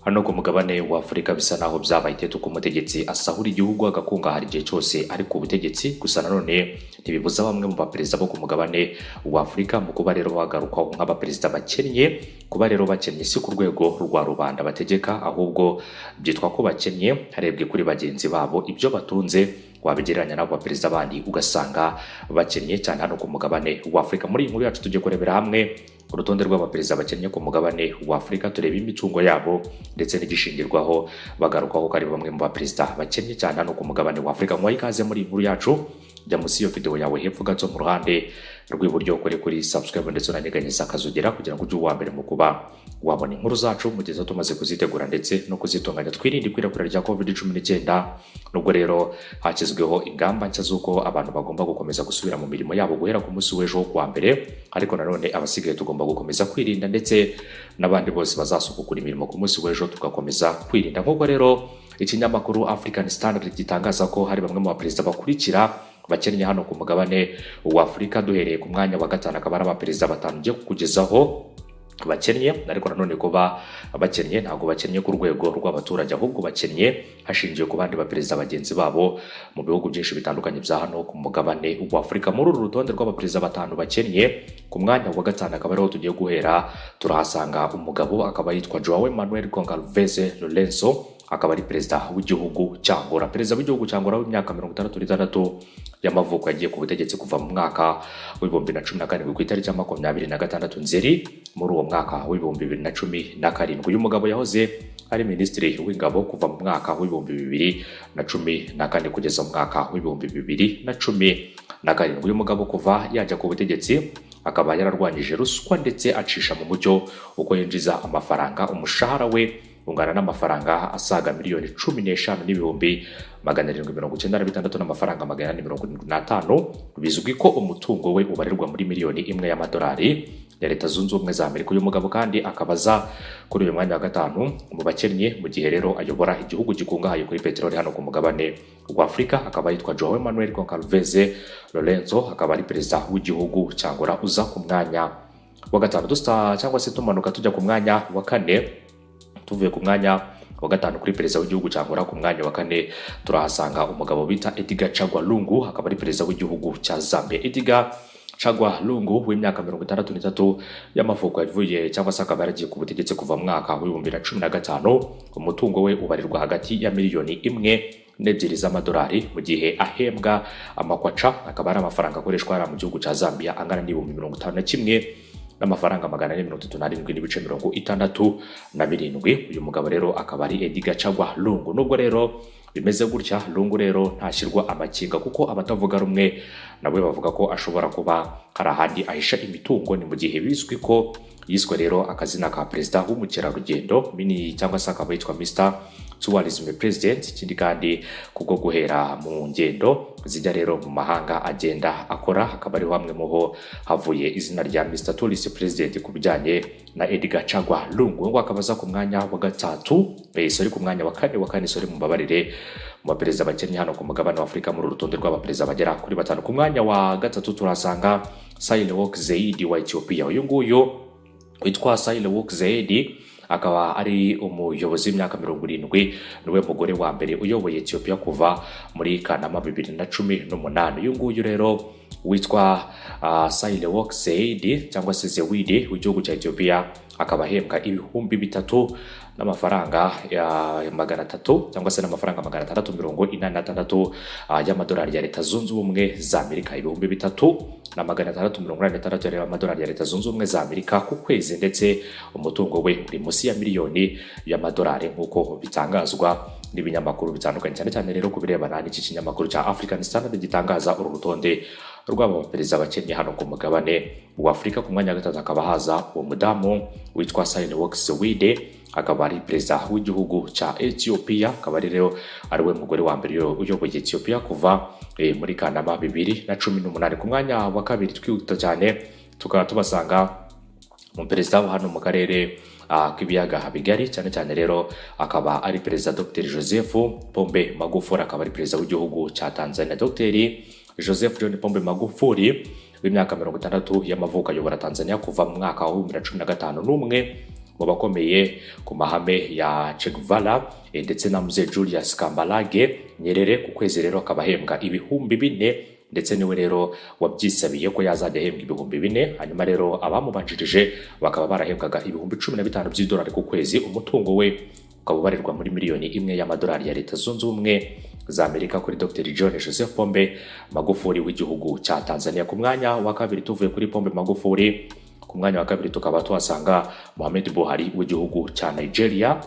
Hano ku mugabane wa Afurika bisa naho byabaye iteka ko umutegetsi asahura igihugu agakungahara igihe cyose ari ku butegetsi. Gusa nanone ntibibuza bamwe mu baperezida bo ku mugabane wa Afurika mu kuba rero bagarukwaho nk'abaperezida bakennye. Kuba rero bakennye si ku rwego rwa rubanda bategeka, ahubwo byitwa ko bakennye harebwe kuri bagenzi babo. Ibyo batunze wabigereranya n'abo baperezida bandi, ugasanga bakennye cyane hano ku mugabane wa Afurika. Muri iyi nkuru yacu tugiye kurebera hamwe urutonde rw'abaperezida bakennye ku mugabane wa Afurika, tureba imitungo yabo ndetse n'igishingirwaho bagarukwaho ko ari bamwe mu baperezida bakennye cyane hano ku mugabane wa Afurika. Nkwaye ikaze muri iyi nkuru yacu. Jya munsi y'iyo video yawe, hepfo gato mu ruhande rw'iburyo, kuri subscribe ndetse unanyeganyeza akazogera kugira ngo ujye uwa mbere mu kuba wabona inkuru zacu mu gihe tumaze kuzitegura ndetse no kuzitunganya. Twirinde ikwirakwira rya COVID-19. Nubwo rero hashyizweho ingamba nshya z'uko abantu bagomba gukomeza gusubira mu mirimo yabo guhera ku munsi w'ejo wo kuwa mbere, ariko nanone abasigaye tugomba gukomeza kwirinda, ndetse n'abandi bose bazasubukura imirimo ku munsi w'ejo tugakomeza kwirinda. Nk'uko rero ikinyamakuru African Standard gitangaza ko hari bamwe mu baperezida bakurikira bakennye hano ku mugabane wa Afurika, duhereye ku mwanya wa gatanu, akaba ari abaperezida batanu ugiye kukugezaho bakennye. Ariko nanone kuba bakennye, ntabwo bakennye ku rwego rw'abaturage, ahubwo bakennye hashingiwe ku bandi baperezida bagenzi babo mu bihugu byinshi bitandukanye bya hano ku mugabane wa Afurika. Muri uru rutonde rw'abaperezida batanu bakennye, ku mwanya wa gatanu akaba ariho tugiye guhera, turahasanga umugabo akaba yitwa Joao Manuel Goncalves Lourenço, akaba ari perezida w'igihugu cya Angola. Perezida w'igihugu cya Angola w'imyaka 66 y'amavuko yagiye ku butegetsi kuva mu mwaka wa 2017 ku itariki ya 26 Nzeri muri uwo mwaka wa 2017. Uyu mugabo yahoze ari minisitiri w'ingabo kuva mu mwaka wa 2014 kugeza mu mwaka wa 2017. Uyu mugabo kuva yajya ku butegetsi akaba yararwanyije ruswa ndetse acisha mu mucyo uko yinjiza amafaranga. Umushahara we ungana n'amafaranga asaga miliyoni 15 n'ibihumbi 796 n'amafaranga 475. Bizwi ko umutungo we ubarirwa muri miliyoni 1 y'amadolari ya Leta Zunze Ubumwe za Amerika. Uyu mugabo kandi akaba aza kuri uyu mwanya wa gatanu mu bakennye, mu gihe rero ayobora igihugu gikungahaye kuri peteroli hano ku mugabane wa Afurika. Akaba yitwa Joao Manuel Goncalves Lourenço, akaba ari perezida w'igihugu cya Angola uza ku mwanya wa gatanu. Dusa cyangwa se tumanuka tujya ku mwanya wa kane, tuvuye ku mwanya wa gatanu kuri perezida w'igihugu cya Angola, ku mwanya wa kane turahasanga umugabo bita Edgar Chagwa Lungu, akaba ari perezida w'igihugu cya Zambia. Edgar Chagwa Lungu w'imyaka 63 y'amavuko yavuye cyangwa se akaba yaragiye ku butegetsi kuva mu mwaka wa 2015. Umutungo we ubarirwa hagati ya miliyoni 1 n'ebyiri z'amadolari, mu gihe ahembwa amakwaca, akaba ari amafaranga akoreshwa hariya mu gihugu cya Zambia, angana na 51,437 n'ibice 67. Uyu mugabo rero akaba ari Edgar Chagwa Lungu. Nubwo rero bimeze gutya, Lungu rero ntashyirwa amakinga, kuko abatavuga rumwe nawe bavuga ko ashobora kuba hari ahandi ahisha imitungo. Ni mu gihe bizwi ko yiswe rero akazina ka perezida w'umukerarugendo mini, cyangwa se akaba yitwa Mr Tourism President. Ikindi kandi, kubwo guhera mu ngendo zijya rero mu mahanga agenda akora, akaba ariho hamwe mu ho havuye izina rya Mr Tourist President ku bijyanye na Edgar Chagwa Lungu. Ngo akaba aza ku mwanya wa gatatu, sorry, ku mwanya wa kane, wa kane, sorry, mumbabarire, mu baperezida bakennye hano ku mugabane wa Afurika muri uru rutonde rw'abaperezida bagera kuri batanu. Ku mwanya wa gatatu turasanga Sahle-Work Zewde wa Ethiopia. Uyu nguyu witwa Sahle-Work Zewde akaba ari umuyobozi w'imyaka 70, niwe mugore wa mbere uyoboye Ethiopia kuva muri Kanama 2018. Uyu nguyu rero witwa Sahle-Work Zewde cyangwa se Zewde w'igihugu cya Ethiopia akaba ahembwa 3000 n'amafaranga ya 300 cyangwa se n'amafaranga 686 y'amadolari ya Leta Zunze Ubumwe za Amerika, 3686 y'amadolari ya Leta Zunze Ubumwe za Amerika ku kwezi, ndetse umutungo we uri munsi ya miliyoni y'amadolari nk'uko bitangazwa n'ibinyamakuru bitandukanye, cyane cyane rero ku birebana n'iki kinyamakuru cya African Standard gitangaza uru rutonde rw'aba baperezida bakennye hano ku mugabane wa Afurika. Ku mwanya wa gatatu hakaba haza uwo mudamu witwa Sahle-Work Zewde, akaba ari perezida w'igihugu cya Ethiopia, akaba ari rero ari we mugore wa mbere uyoboye Ethiopia kuva muri Kanama 2018. Ku mwanya wa kabiri, twihuta cyane, tukaba tubasanga mu perezida wa hano mu karere k'ibiyaga bigari, cyane cyane rero akaba ari perezida Dr Joseph Pombe Magufuli, akaba ari perezida w'igihugu cya Tanzania. Dr Joseph John Pombe Magufuli w'imyaka 60 y'amavuko ayobora Tanzania kuva mu mwaka wa 2015, n'umwe mu bakomeye ku mahame ya Che Guevara ndetse na Mzee Julius Kambarage Nyerere. Ku kwezi rero akaba ahembwa 4000, ndetse niwe rero wabyisabiye ko yazajya ahembwa 4000. Hanyuma rero abamubanjirije bakaba barahembwaga 15,000 by'idolari ku kwezi. Umutungo we ukaba ubarirwa muri miliyoni 1 y'amadolari ya Leta Zunze Ubumwe za Amerika kuri Dr John Joseph Pombe Magufuli w'igihugu cya Tanzania. Ku mwanya wa kabiri, tuvuye kuri Pombe Magufuli, ku mwanya wa kabiri tukaba tuhasanga Muhammad Buhari w'igihugu cya Nigeria,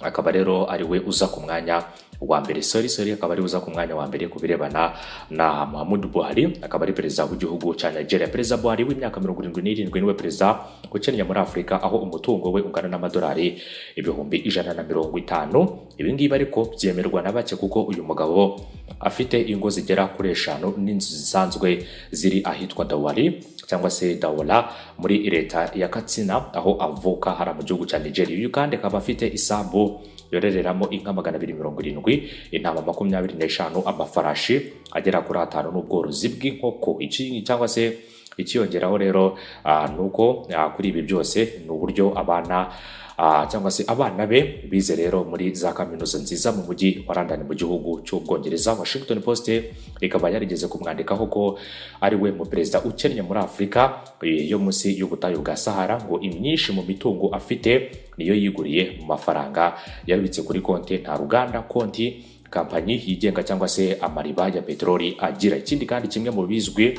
akaba rero ari we uza ku mwanya wa mbere, sorry, sorry, akaba ari uza ku mwanya wa mbere ku birebana na Muhammadu Buhari, akaba ari perezida w'igihugu cya Nigeria. Perezida Buhari w'imyaka 77 niwe perezida ukennye muri Afurika, aho umutungo we ungana n'amadolari 150,000. Ibi ngibi ariko byemerwa na bake, kuko uyu mugabo afite ingo zigera kuri eshanu n'inzu zisanzwe ziri ahitwa Dawari cyangwa se Daura muri leta ya Katsina, aho avuka hari mu gihugu cya Nigeria. Uyu kandi akaba afite isambu yororeramo inka 270, intama 25, amafarashi agera kuri atanu n'ubworozi bw'inkoko. Iki cyangwa se ikiyongeraho rero ni uko kuri ibi byose ni uburyo abana cyangwa se abana be bize rero muri za kaminuza nziza mu mujyi wa London mu gihugu cy'Ubwongereza. Washington Post ikaba yarigeze kumwandikaho ko ari we mu perezida ukennye muri Afurika yo munsi y'ubutayu bwa Sahara. Ngo imyinshi mu mitungo afite niyo yiguriye mu mafaranga yabitse kuri konti, nta ruganda, konti, kampanyi yigenga cyangwa se amariba ya peteroli agira. Ikindi kandi, kimwe mu bizwi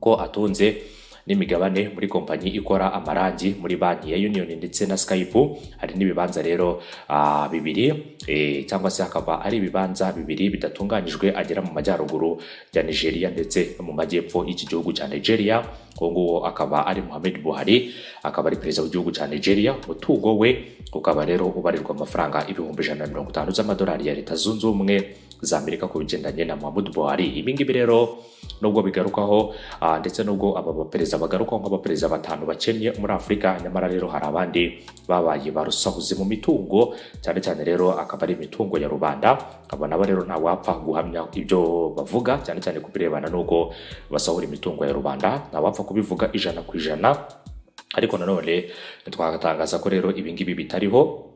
ko atunze n'imigabane muri kompanyi ikora amarangi, muri banki ya Union ndetse na Skype. Hari n'ibibanza rero bibiri cyangwa se hakaba ari ibibanza bibiri bidatunganyijwe agera mu majyaruguru ya Nigeria ndetse no mu majyepfo y'iki gihugu cya Nigeria. Uwo nguwo akaba ari Muhammad Buhari, akaba ari perezida w'igihugu cya Nigeria. Umutungo we ukaba rero ubarirwa amafaranga 150,000 z'amadolari ya Leta Zunze Ubumwe za Amerika ku bigendanye na Muhammadu Buhari. Ibi ngibi rero nubwo bigarukaho ndetse nubwo aba baperezida bagarukaho nk'abaperezida batanu bakennye muri Afurika, nyamara rero hari abandi babaye barusahuzi mu mitungo, cyane cyane rero akaba ari imitungo ya rubanda. Aba nabo rero ntawapfa guhamya ibyo bavuga, cyane cyane ku birebana n'uko basahura imitungo ya rubanda, ntawapfa kubivuga 100%. Ariko nanone ntitwagatangaza ko rero ibi ngibi bitariho,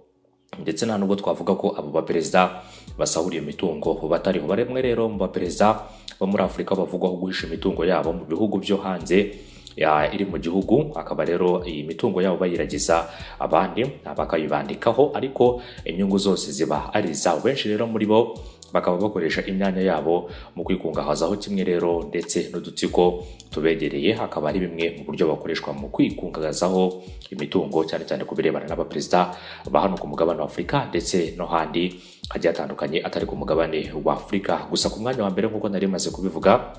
ndetse nta nubwo twavuga ko abo baperezida basahura iyo mitungo batariho. Bamwe rero mu baperezida bo muri Afurika bavugwaho guhisha imitungo yabo mu bihugu byo hanze ya iri mu gihugu, akaba rero iyi mitungo yabo bayiragiza abandi bakayibandikaho, ariko inyungu zose ziba ari izabo. Benshi rero muri bo bakaba bakoresha imyanya yabo mu kwikungahazaho kimwe rero ndetse n'udutsiko tubegereye, hakaba ari bimwe mu buryo bakoreshwa mu kwikungahazaho imitungo, cyane cyane ku birebana n'abaperezida ba hano ku mugabane wa Afurika ndetse no handi hagiye hatandukanye atari ku mugabane wa Afurika gusa. Ku mwanya wa mbere, nk'uko nari maze kubivuga,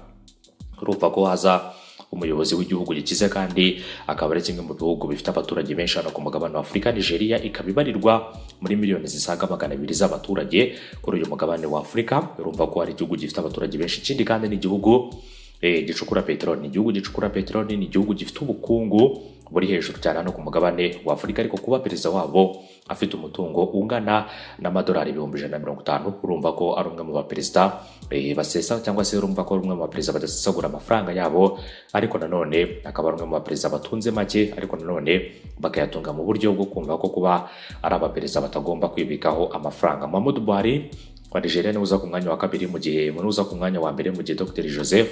urumva ko haza umuyobozi w'igihugu gikize kandi akaba ari kimwe mu bihugu bifite abaturage benshi hano ku mugabane wa Afurika. Nigeria ikaba ibarirwa muri miliyoni zisaga 200 z'abaturage kuri uyu mugabane wa Afurika. Urumva ko ari igihugu gifite abaturage benshi. Ikindi kandi ni igihugu gicukura peteroli, ni igihugu gicukura peteroli, ni igihugu gifite ubukungu buri hejuru cyane hano ku mugabane wa Afurika. Ariko kuba perezida wabo afite umutungo ungana n'amadolari 150,000, urumva ko ari umwe mu baperezida basesa cyangwa se urumva ko ari umwe mu baperezida badasesagura amafaranga yabo. Ariko nanone akaba ari umwe mu baperezida batunze make, ariko nanone bakayatunga mu buryo bwo kumva ko kuba ari abaperezida batagomba kwibikaho amafaranga. Muhammadu Buhari wa Nigeria niwe uza ku mwanya wa kabiri, mu gihe uza ku mwanya wa mbere mu gihe Dr Joseph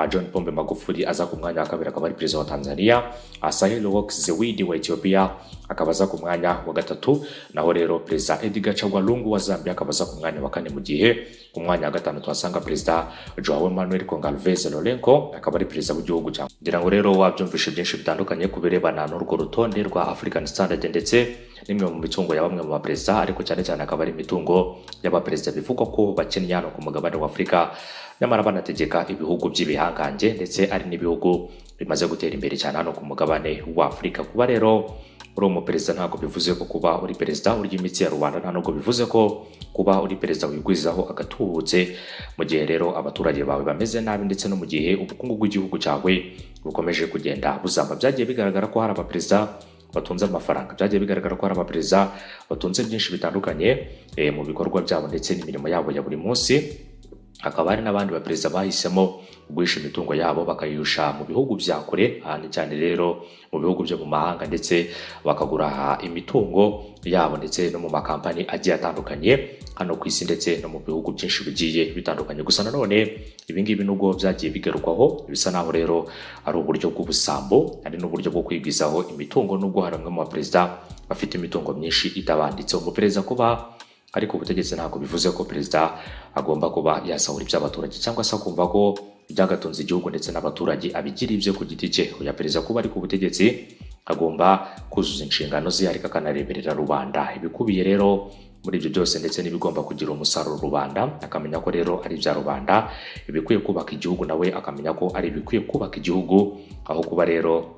John Pombe Magufuli aza ku mwanya wa kabiri, akaba ari perezida wa Tanzania. Sahle-Work Zewde wa Ethiopia akaba aza ku mwanya wa gatatu, naho rero perezida Edgar Chagwa Lungu wa Zambia akaba aza ku mwanya wa kane, mu gihe ku mwanya wa gatanu tuhasanga perezida Joao Manuel Goncalves Lourenço, akaba ari perezida w'igihugu cya. Ngira ngo rero wabyumvishe byinshi bitandukanye ku birebana n'urwo rutonde rwa African Standard ndetse n'imwe mu mitungo ya bamwe mu baperezida, ariko cyane cyane akaba ari imitungo y'abaperezida bivugwa ko bakennye hano ku mugabane wa Afurika, nyamara banategeka ibihugu by'ibihangange ndetse ari n'ibihugu bimaze gutera imbere cyane hano ku mugabane wa Afurika. Kuba rero uri umuperezida ntabwo bivuze ko kuba uri perezida urya imitsi ya rubanda, nta nubwo bivuze ko kuba uri perezida wigwizaho agatubutse mu gihe rero abaturage bawe bameze nabi, ndetse no mu gihe ubukungu bw'igihugu cyawe bukomeje kugenda buzamba. Byagiye bigaragara ko hari abaperezida batunze amafaranga, byagiye bigaragara ko hari abaperezida batunze byinshi bitandukanye mu bikorwa byabo ndetse n'imirimo yabo ya buri munsi. Hakaba hari n'abandi baperezida bahisemo guhisha imitungo yabo, bakayihusha mu bihugu bya kure, ahandi cyane rero mu bihugu byo mu mahanga, ndetse bakagura imitungo yabo ndetse no mu makampani agiye atandukanye hano ku isi, ndetse no mu bihugu byinshi bigiye bitandukanye. Gusa nanone ibi ngibi, nubwo byagiye bigarukwaho, bisa naho rero ari uburyo bw'ubusambo, ari n'uburyo bwo kwigwizaho imitungo, nubwo hari bamwe mu baperezida bafite imitungo myinshi itabanditse. Umuperezida kuba ariko ubutegetsi ntabwo bivuze ko perezida agomba kuba yasahura iby'abaturage, cyangwa se akumva ko ibyagatunze igihugu ndetse n'abaturage abigira ibye ku giti cye. Oya, perezida kuba ari ku butegetsi agomba kuzuza inshingano ze, ariko akanareberera rubanda. Ibikubiye rero muri ibyo byose ndetse n'ibigomba kugira umusaruro rubanda, akamenya ko rero ari ibya rubanda. Ibikwiye kubaka igihugu, nawe akamenya ko ari ibikwiye kubaka igihugu, aho kuba rero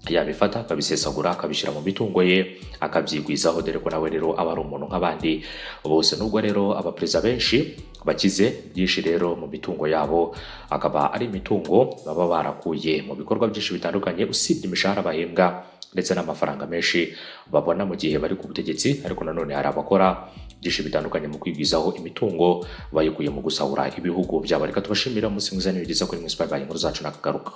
yabifata akabisesagura, akabishyira mu mitungo ye, akabyigwizaho, dore ko nawe rero aba ari umuntu nk'abandi bose. Nubwo rero abaperezida benshi bakize byinshi rero mu mitungo yabo, akaba ari imitungo baba barakuye mu bikorwa byinshi bitandukanye, usibye imishahara bahembwa ndetse n'amafaranga menshi babona mu gihe bari ku butegetsi, ariko nanone hari abakora byinshi bitandukanye mu kwigwizaho imitungo bayikuye mu gusahura ibihugu byabo. Reka tubashimira, umunsi mwiza n'ibigeza kuri mwe. Bye, inkuru zacu nakagaruka.